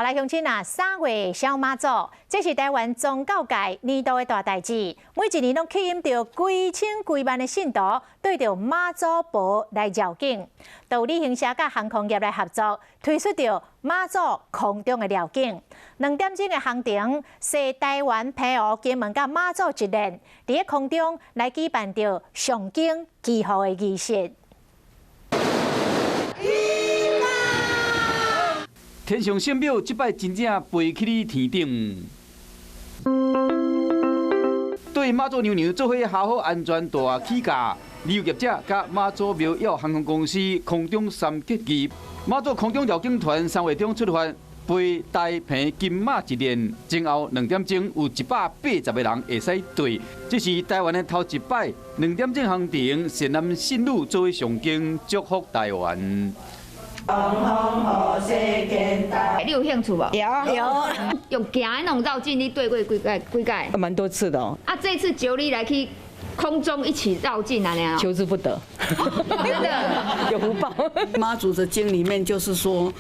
好來，鄉親啊，3月小媽祖，這是台灣宗教界年度的大代誌，每一年攏吸引著幾千幾萬的信徒綴著媽祖婆來繞境。就旅行社佮航空業來合作，推出著媽祖空中的繞境。2點鐘的航程，西台灣澎湖金門佮媽祖一連，佇咧空中來舉辦著誦經祈福的儀式。伊天上聖廟這擺真正飛去你天頂，對媽祖娘娘做伙好好安全大起駕，旅遊業者佮媽祖廟與航空公司空中三結義，媽祖空中繞境團3月中出發，飛台澎金馬一連，前後2點鐘有180個人會使綴，這是台灣的頭一擺2點鐘航程，善男信女做伙誦經祝福台灣。你有興趣無？有有。用行的那種繞境，你綴過幾擺？幾擺？蠻多次的哦。啊，這次招你來去空中一起繞境啊，呢？求之不得。真的。有福報。媽祖的經裡面就是說，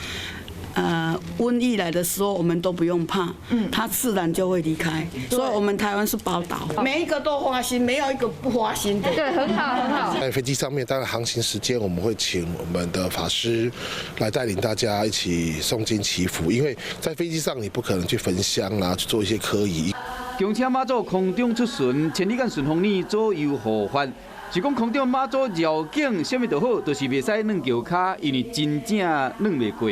瘟疫來的時候，我們都不用怕，它自然就會離開。所以，我們台灣是寶島，每一個都發心，沒有一個不發心的。對，很好，很好。在飛機上面，當然航行時間我們會請我們的法師來帶領大家一起誦經祈福，因為在飛機上你不可能去焚香啊，去做一些科儀。強請媽祖空中出巡，千里眼順風耳左右護法。是講空中媽祖繞境，啥物都好，就是袂使軟轎跤，因為真正軟袂過。